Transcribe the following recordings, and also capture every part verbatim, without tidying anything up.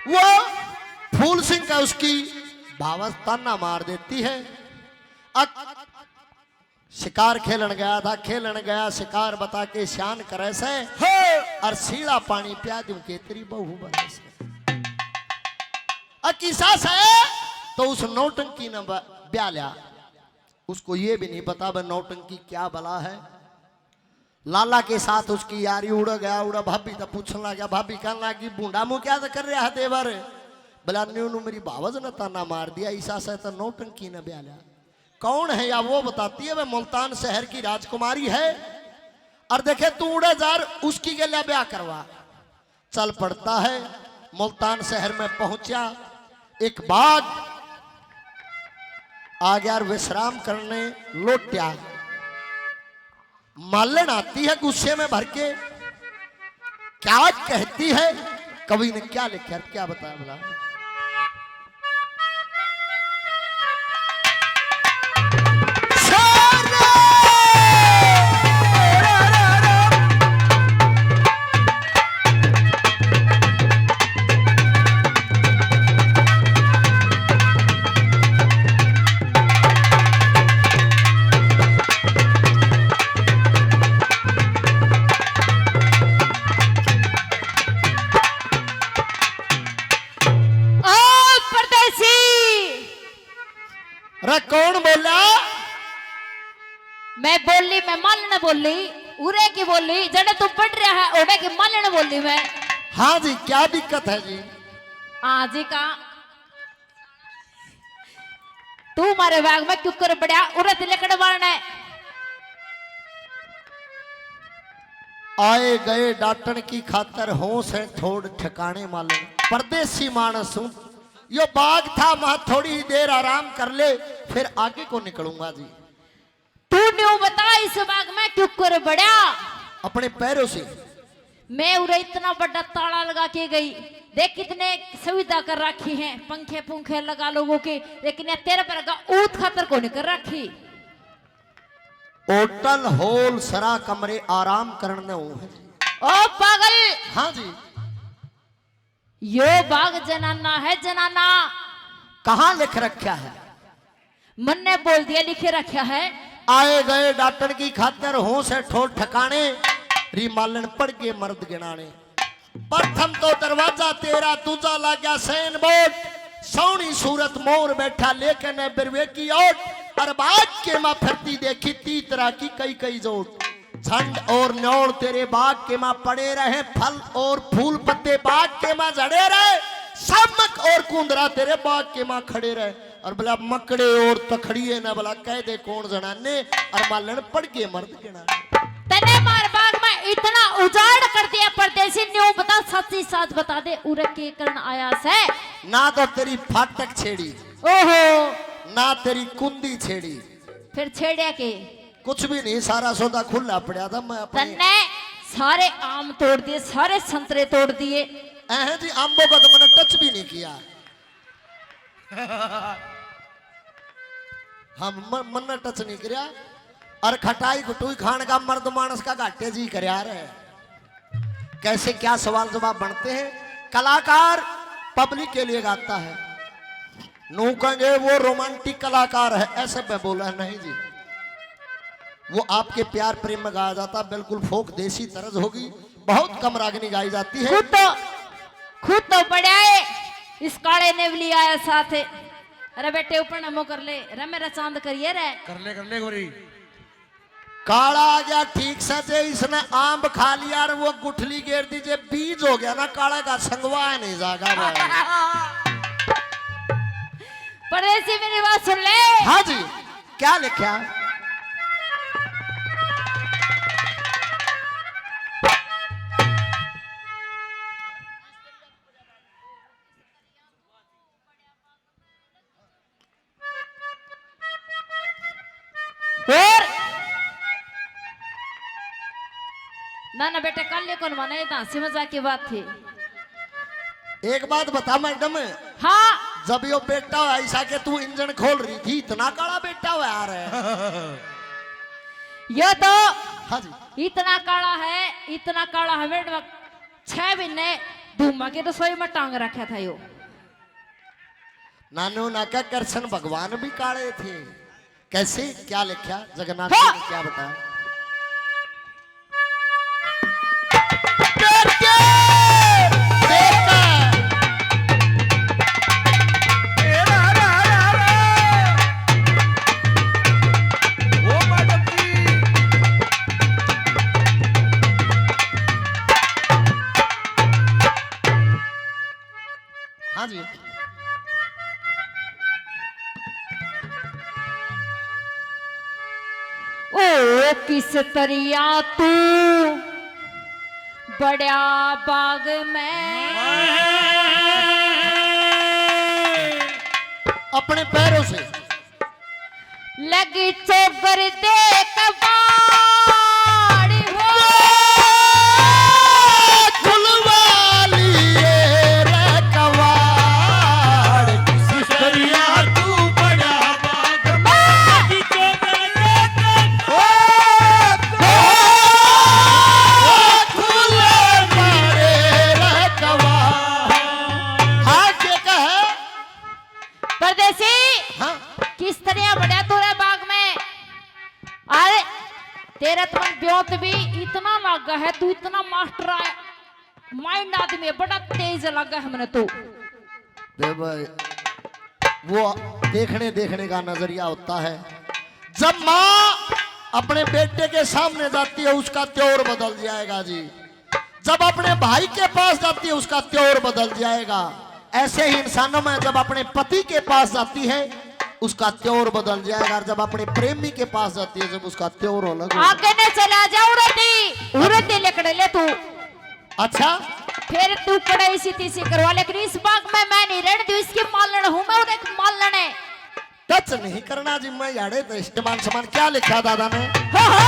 वो फूल सिंह का उसकी भावस ताना मार देती है। अक शिकार खेलन गया था, खेलन गया, शिकार बता के शान करे से, हाँ। और सीला पानी प्या दूं के तेरी बहू बने से। अक इसा से तो उस नौटंकी ने ब-, ब्याह लिया। उसको ये भी नहीं पता वह नौटंकी क्या बला है। लाला के साथ उसकी यारी उड़ गया, उड़ा भाभी तो पूछने लग गया, भाभी कहने लगी, "भूंडा मुंह क्या कर रहा है देवर?" बोला, "न्यू न्यू मेरी भावज ने ताना मार दिया, इसा से तो नौटंकी ने ब्याह लिया।" कौन है या वो बताती है, वह मुल्तान शहर की राजकुमारी है। और देखे, तू उड़े जा, उसकी गल्या ब्याह करवा। चल पड़ता है, मुल्तान शहर में पहुंचा, एक बाग आ गया और विश्राम करने लोट्या। मालन आती है गुस्से में भर के, क्या कहती है, कवि ने क्या लिखा है, क्या बताया भला? ओ परदेसी। अरे कौन बोला? मैं बोली, मैं मालन बोली, उरे की बोली, जड़े तू पढ़ रहा है, ओड़े की मालन बोली मैं। हाँ जी, क्या दिक्कत है जी? हाँ जी का। तू मारे बाग में क्यों कर बड़ा, उरे तिलकड़ बारना है। आए गए डांटण की खातर होश है ठोड़ ठिकाने मालन। परदेसी मानस हूँ, यो बाग था, वहां थोड़ी ही देर आराम कर ले, फिर आगे को निकलूंगा जी। तू न्यू बता, इस बाग में क्यों कर बड़ा? अपने पैरों से। मैं उरे इतना बड़ा ताला लगा के गई, देख कितने सुविधा कर रखी है, पंखे पुंखे लगा लोगों के, लेकिन ये तेरे पर का ऊत खातर को नहीं कर रखी। होटल हॉल सरा कमरे आराम करने हो। ओ पागल! हाँ जी। यो बाग जनाना है, जनाना। कहाँ लिख रखा है? मन्ने बोल दिया, लिखे रखा है। आए गए डांटण की खातर होश है ठोड़ ठिकाने, री मालन पड़ गए मर्द गिनाने। प्रथम तो दरवाजा तेरा, दूजा लाग्या सैन बोर्ड, सोहनी सूरत मोर बैठा लेके ने बिरवे की ओट, और बाग के माँ फिरती देखी तीतरा की कई कई जोट। झंड और न्योल तेरे बाग के माँ पड़े रहे, फल और फूल पत्ते बाग के माँ झड़े रहे, सामक और कुंदरा तेरे बाग के माँ खड़े रहे। और बोला मकड़े और तखड़िए ने बोला कह दे कौन जनाने, और मालन पड़ गए मर्द गिनाने। तने मार बाग में इतना उजाड़ कर दिया परदेसी, न्यू बता, सच्ची साच बता दे, उरे के करण आया से? ना तो तेरी फाटक छेड़ी, ओहो। ना तेरी कुंदी छेड़ी। फिर छेड़िया के? कुछ भी नहीं, सारा सौदा खुला पड़ा था। मैं अपने तन्ने सारे आम तोड़ दिए, सारे संतरे तोड़ दिए। अहं जी, आंबों का तो मैंने टच भी नहीं किया। हम म-, मन्ने टच नहीं करिया। और खटाई खुटुई खान का मर्द मानस का घाटे जी करया रे। कैसे क्या सवाल जवाब बनते हैं। कलाकार पब्लिक के लिए गाता है, नू कहेंगे वो रोमांटिक कलाकार है, ऐसे मैं बोला है, नहीं जी, वो आपके प्यार प्रेम में गाया जाता, बिल्कुल फोक देसी तर्ज होगी, बहुत कम रागनी गाई जाती है। खुद तो, खुद तो बड़ा है, इस काले ने भी लिया है साथ। अरे बेटे ऊपर नमो कर ले रे, मेरा चांद करिए रे। कर ले, कर ले गोरी। काला आ गया ठीक से, जे इसने आम खा लिया और वो गुठली गेर दी, जे बीज हो गया ना काला का, संगवा नहीं जागा भाई। परदेसी, मेरी बात सुन ले। हाँ जी, क्या लिखा? और ना, ना बेटा, कल ये कौन माने, ये तो हंसी मजाक की बात थी। एक बात बता मैडम। हाँ। जब यो बेटा हुआ ऐसा के तू इंजन खोल रही थी, इतना काला बेटा हुआ यार है। यो तो हाँ जी। इतना काला है, इतना काला है मैडम, छह महीने धूमा के रसोई में टांग रखा था यो। नानू ना कह, कृष्ण भगवान भी काले थे। कैसे, क्या लिखा जगन्नाथ जी हाँ। ने, क्या बताया? हाँ जी। ओ किस तरिया तू बड़ा बाग में। अपने पैरों से। लगी चौगर दे कबाड़ हो। खुलवा लिए रे कबाड़। किस तरिया तू बड़ा बाग में। लगी चौगर दे कबाड़। खुलवा लिए रे कबाड़। हाँ, के कहे? परदेसी, हाँ। किस तरह बढ़िया तोरे बाग में। अरे, तेरा तो मन ब्योत भी इतना लागा है, तू इतना मास्टर है, माइंड आदमी है, बड़ा तेज लगा है मने तू। दे भाई, वो देखने, देखने का नजरिया होता है। जब माँ अपने बेटे के सामने जाती है, उसका त्योर बदल जाएगा जी। जब अपने भाई के पास जाती है, उसका त्योर बदल जाएगा। ऐसे ही इंसानों में जब अपने पति के पास जाती है, उसका त्योर बदल जाएगा, और जब अपने प्रेमी के पास जाती है, जब उसका त्योर अलग हो आगे ने चला जा, उड़े नहीं, उड़े नहीं लेकड़े ले तू। अच्छा, फिर तू कड़े इसी तीसी करवा, लेकिन इस बाग में मैं नहीं रहने दूँ। इसकी मालन हूँ मैं, और एक मालन है। टच नहीं करना जी, मैं याड़े तो इष्ट मान सम्मान क्या लिखा दादा ने? हो, हो।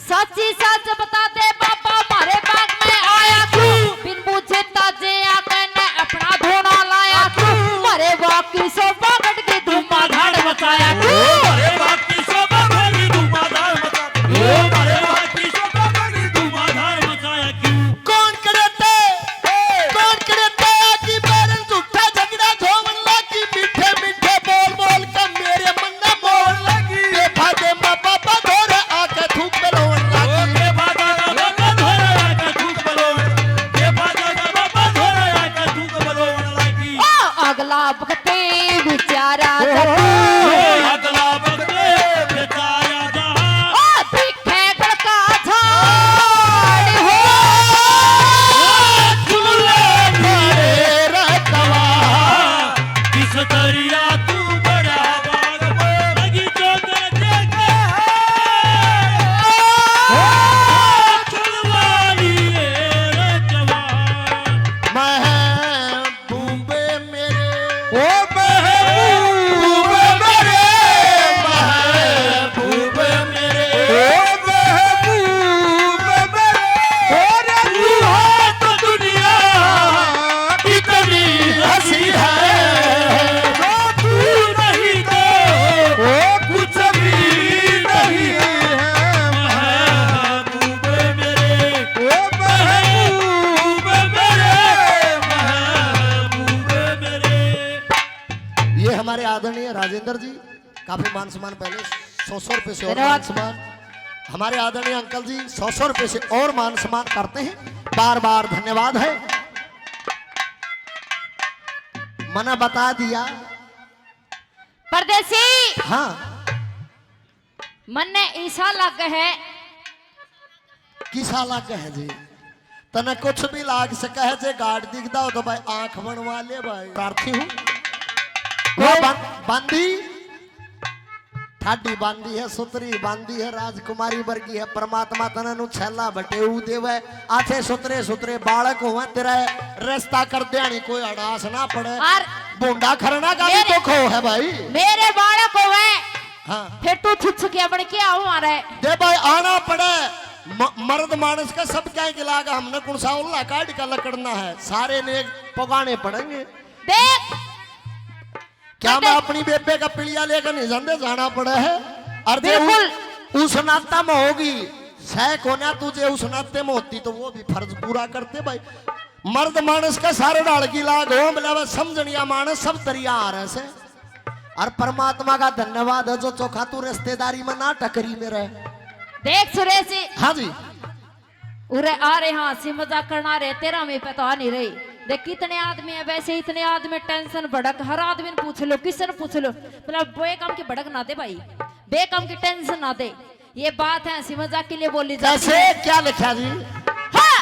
साची साच बता दे बाबा, मारे बाग में आया क्यों? बिन पूछे ताजे आके ने अपना धोना लाया क्यों? मारे बाग की शोभा घट के धुआंधार मचाया क्यों? मारे बाग की शोभा घट के धुआंधार मचाया क्यों? मारे बाग की शोभा घट के धुआंधार मचाया क्यों? कौन करे ते? कौन करे ते? आकी बैरन झूठा झगड़ा धोवन लागी, मीठे मीठे बोल बोल के मेरे मन ने मोहन लागी। देखा दे माँ बाबा धोरे आके थूक बलोवन लागी। देखा दे माँ बाबा धोरे आके थूक बलोवन, देखा दे माँ बाबा धोरे आके थूक बलोवन लागी। ओ अगला बखते बेचारा ओ, जब ओ, अगला बखते बेचारा जहाँ। ओ दिखे गल का झाड़ हो। झूले मेरे रखवा। किस दरिया तू बड़ा बाग में लगी चौदर देखे। ओ झुलवानी रे रखवा। महबूबे मेरे, ओ महबूब मेरे, महबूब मेरे, ओ महबूब मेरे, ओ रे तू है तो दुनिया कितनी हंसी है, जो तू नहीं तो ओ कुछ भी नहीं है। महबूब मेरे, ओ महबूब मेरे, महबूब मेरे। ये हमारे आदरणीय राजेंद्र जी, काफी मान सम्मान, पहले सौ सौ रुपए से और धन्यवाद। मान सम्मान। हमारे आदरणीय अंकल जी सौ सौ रुपए से और मान सम्मान करते हैं, बार बार धन्यवाद है। मना बता दिया। परदेसी। हाँ। मन्ने ईसा लग है। किसा लग है जी? तने कुछ भी लाग सके है, जे गाड़ दिखदा हो तो भाई आंख बनवा ले भाई। प्रार्थी हूँ। वो बं-, बांदी, ठाडी बांदी है, सुतरी बांदी है, राजकुमारी वर्गी है। परमात्मा तने नु छैला बटेऊ देवे। आछे सुतरे सुतरे बालक होवे, तेरा रिश्ता कर देनी कोई अड़ास ना पड़े। और भूंडा खरना का भी मेरे, दुख हो है भाई। मेरे बालक होवे। हाँ। फिर तू छुछकिया बन के आओ मारे। दे भाई, आना पड़े। म-, मर्द मानस का सब क्या गिलागा, हमने कौन सा उल्ला काट का लकड़ना है, सारे ने पगाने पड़ेंगे। देख, क्या मैं अपनी बेबे का पिलिया लेकर नहीं जाते, जाना पड़ा है। और जे उ-, बिल्कुल। उस नाता में होगी, सह कोन्या, तुझे उस नाते में होती तो वो भी फर्ज पूरा करते भाई। मर्द मानस का सारे ढाल की लाग हो, बोला, "बस समझनिया मानस सब दरिया आ रहे से।" और परमात्मा का धन्यवाद है जो चोखा तू रिश्तेदारी में ना टकरी मेरे। देख सुरेश जी। हाँ जी। उरे आ रहे, हाँ, हंसी मजाक करना रहे, तेरा में पता नहीं रही। देख कितने आदमी है, वैसे इतने आदमी टेंशन भड़क, हर आदमी ने पूछ लो, किसने पूछ लो, मतलब बेकाम की भड़क ना दे भाई, बेकाम की टेंशन ना दे। ये बात है हंसी मजाक के लिए बोली जाती कैसे? है। क्या लिखा जी? हाँ।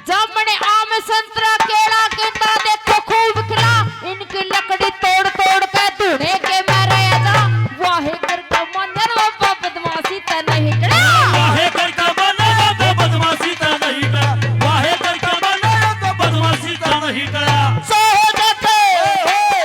जामण, आम, संतरा, केला, गेंदा देखो खूब खिला। इनकी लकड़ी तोड़ तोड़ के धूने के मारे जा। वाहे करके मन रे बाबा बदमाशी तै नहीं टला। वाहे करके मन रे बाबा बदमाशी तै नहीं टला। वाहे करके मन रे बाबा बदमाशी तै नहीं टला। सो हो जाते,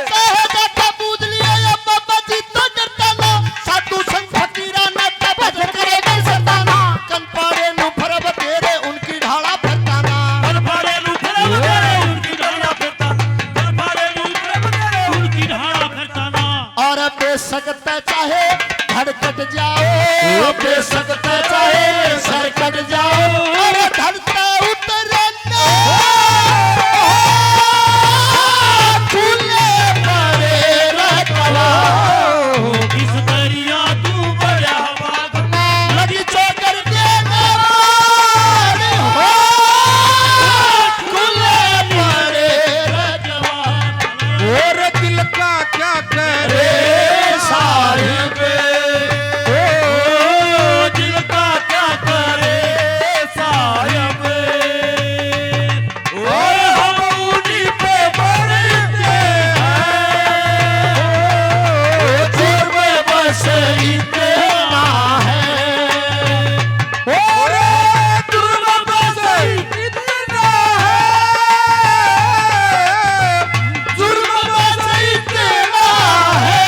सो हो जाते बूझ लिया ये बाबा जी तो डरता ना। साधु संत फकीरा ना का भजन करे बिन सरता ना। कन पाड़े नु फरब तेरे उनकी ढाला फिरता ना। कन पाड़े नु फरब तेरे उनकी ढाला फिरता ना। कन पाड़े नु फरब तेरे उनकी ढाला फिरता ना। और बेशक तै चाहे धड़ कट जाओ, बेशक तै चाहे सर कट जाओ, अरे धड़ तै उतरे ना। खुले परे रखवा। इस दरिया तू बड़ा भाग में। लगी चोकर देना मार हो। खुले परे रखवा। और दिल का क्या करे साहिब, ओ दिल का क्या करे साहिब, और हम उन्हीं पे मरते हैं, जुर्म बस इतना है, और जुर्म बस इतना है। जुर्म बस इतना है,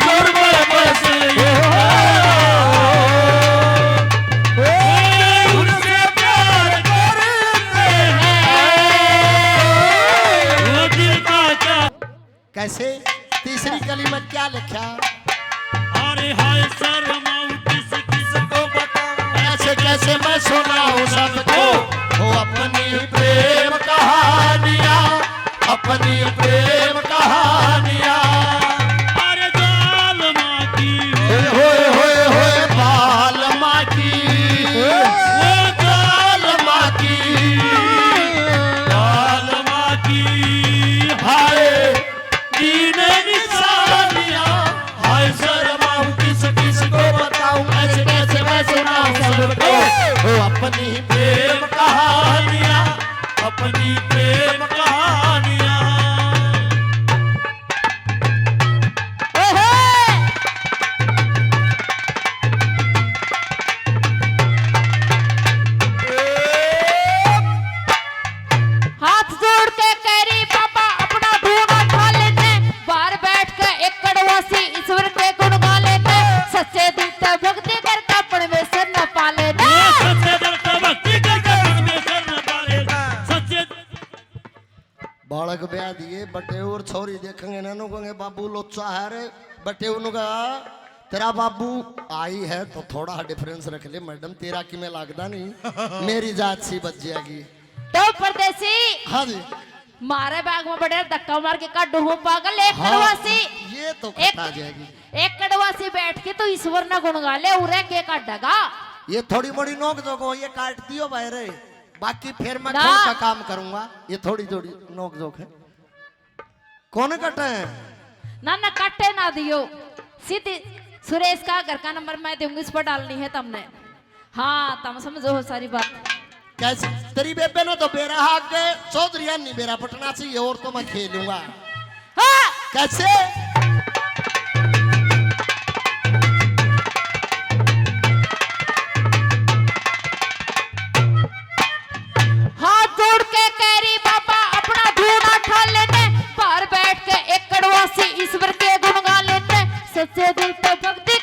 जुर्म बस इतना है। उनसे प्यार करते हैं, वो दिल का क्या कैसे? तीसरी कली में क्या लिखा? अरे हाय शर्माऊं किस किस को बताऊं। ऐसे कैसे मैं सुनाऊं सबको। ओ अपनी प्रेम कहानियां, अपनी प्रेम कहानियां। अरे जालमा की। होए, होए, होए, होए, बालमा की। ओ जालमा की। बालमा की। हाय। तीन निशानियां, हाय शर्माऊं किस किस को बताऊं, ऐसे कैसे मैं सुनाऊं सबको। ओ अपनी प्रेम कहानियां, अपनी प्रेम कहानियां। ओहो! हाथ जोड़ के कह रही, बाबा अपना ढूंढ उठा लेते, बाहर बैठ के एकड़वासी ईश्वर के गुण गा लेते, सच्चे दिल से भक्ति करके परमेश्वर न पा लेते। सच्चे दिल से भक्ति करके परमेश्वर न पा लेते। सच्चे बालक ब्याह दिए, बटेऊ और छोरी देखेंगे ना, नु कहेंगे, "बाबू लोचा है रे।" बटेऊ नु कहा, "तेरा बाबू आई है तो थोड़ा डिफरेंस रख ले मैडम, तेरा कि मैं लागदा नहीं, मेरी जात सी बच जाएगी।" तो परदेसी, हाँ जी। मारे बाग में बड़े धक्का मार के काढू हूँ पागल, एक हाँ, कड़वासी। ये तो एक, कटा जाएगी। एक कड़वासी बैठ के तो ईश्वर ना गुण गा ले, उरे के काटेगा? ये थोड़ी मोड़ी नोक जोक हो, ये काट दियो भाई रे, बाकी फिर मैं ना। खुल का काम करूंगा। ये थोड़ी जोड़ी नोक जोक है, कौन कटे है? ना, ना, कटे ना दियो, सीधी सुरेश का घर का नंबर मैं दूंगी, इस पर डालनी है तुमने। हाँ, तुम समझो हो सारी बात। कैसे? तेरी बेबे ने तो बेरा हाक के चौधरी नहीं बेरा पटना चाहिए, और तो मैं खेलूंगा। हाँ। कैसे? हाथ जोड़ के कह रही, बाबा अपना ढूंढ उठा लेने, बाहर बैठ के एक कड़वासी ईश्वर के गुण गा लेने, सच्चे दिल से भक्ति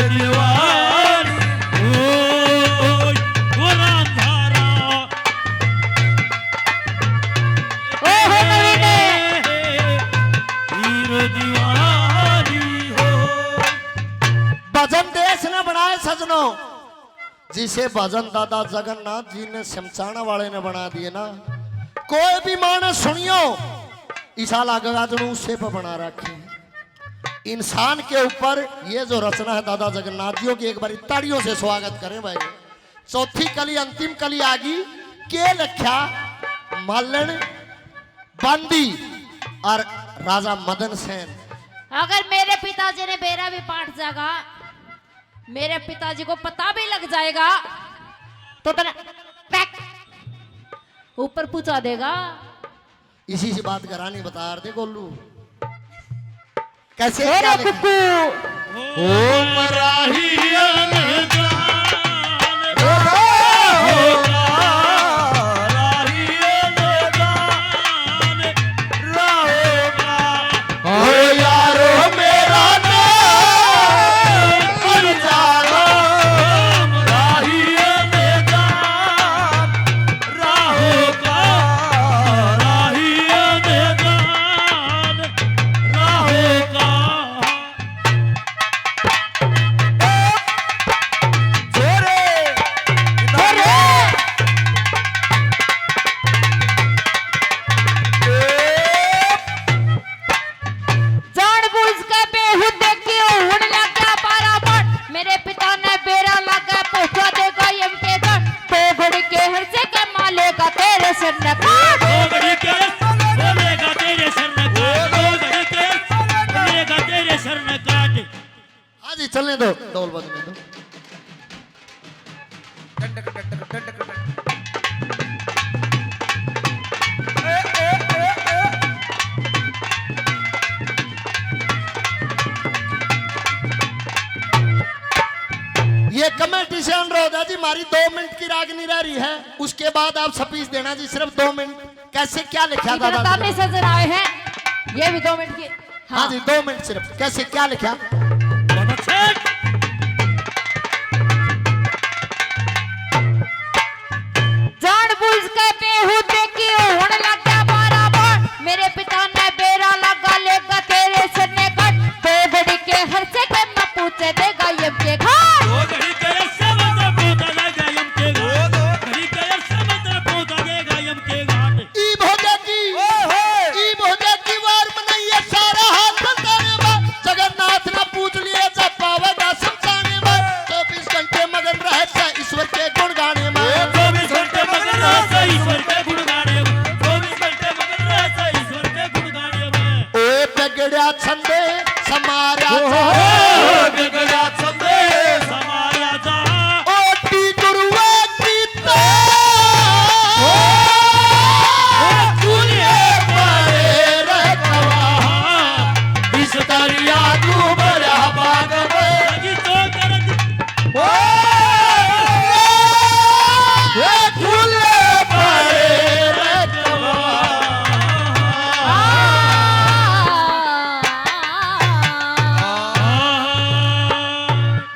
दीवानी, ओ, ओ रांझा रा। ओहो नवीन। हीरो दीवानी हो। भजन देश ने बनाए सजनों, जिसे भजन दादा जगन्नाथ जी ने शमशान वाले ने बना दिए ना, कोई भी मानस सुनियो, इसा लागेगा जणु उसे पे बना रखे। इंसान के ऊपर ये जो रचना है दादा जगन्नाथ जी की, एक बार ताड़ियों से स्वागत करें भाई। चौथी कली, अंतिम कली आ गई, के लिखा? मालन बांदी और राजा मदन सेन। अगर मेरे पिताजी ने बेरा भी पाट जागा, मेरे पिताजी को पता भी लग जाएगा, तो तने पैक ऊपर पहुंचा देगा। इसी से बात करा, नहीं बता रहे गोलू। कैसे ए क्या रे लिखा? कुकू। ओम राही अनजान, राहों का राही अनजान, राहों का। ओ यारो मेरा नाम अनजान, राही अनजान, राहों का राही अनजान, राहों का। जोरे, जोरे। जान बूझ के बेहूदे की हुण लाग्या बाराबर। मेरे पिता ने बेरा लागे पहुंचा देगा यम के घर। तो घड़ी के हर से के मालेगा तेरे सिर ने काट। दो घड़ी के बोलेगा तेरे सिर ने काट। दो घड़ी के बोलेगा तेरे सिर ने काट। हाँ जी, चलने दो, ढोल बजने दो। टंडक, टंडक, टंडक, टंडक। ए, ए, ए, ए। ये कमेटी से अनुरोध है जी, हमारी दो मिनट की रागनी रह रही है, उसके बाद आप स्पीच देना जी, सिर्फ दो मिनट। कैसे क्या लिखा इधर दादा जी? ताने सजन आए हैं, ये भी दो मिनट की। हाँ। हाँ जी, दो मिनट सिर्फ। कैसे क्या लिखा? बहुत अच्छे। जान बूझ के बेहूदे की हुण लाग्या बाराबर। मेरे पिता ने बेरा लगा लेगा तेरे सिर ने काट। दो घड़ी के हर से के मैं पूछे देगा यम के घाट। दो घड़ी के हर से मैं पूछे देगा यम के घाट। दो घड़ी के हर से मैं पूछे देगा यम के घाट। ई भोजा की, ओहो। ई भोजा की वार मनाइए सारा हाथ संताने में। जगन्नाथ ने पूछ लिए जब पावेगा शमशाने में। चौबीस घंटे मगन रहता ईश्वर के गुण गाने में। चौबीस घंटे मगन रहता ईश्वर के गुण गाने में। चौबीस घंटे मगन रहता ईश्वर के गुण गाने में। ओ बिगड़या छंदे समारा ओहो। जा। ओ बिगड़या छंदे समारा जा। ओ टी गुरुआ की तो। ओ चूल्हे पड़े रे कवा। इस दरिया तू बड़ा बाग में। ओ, ए फूले पड़े रे कवा।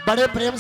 बड़े प्रेम से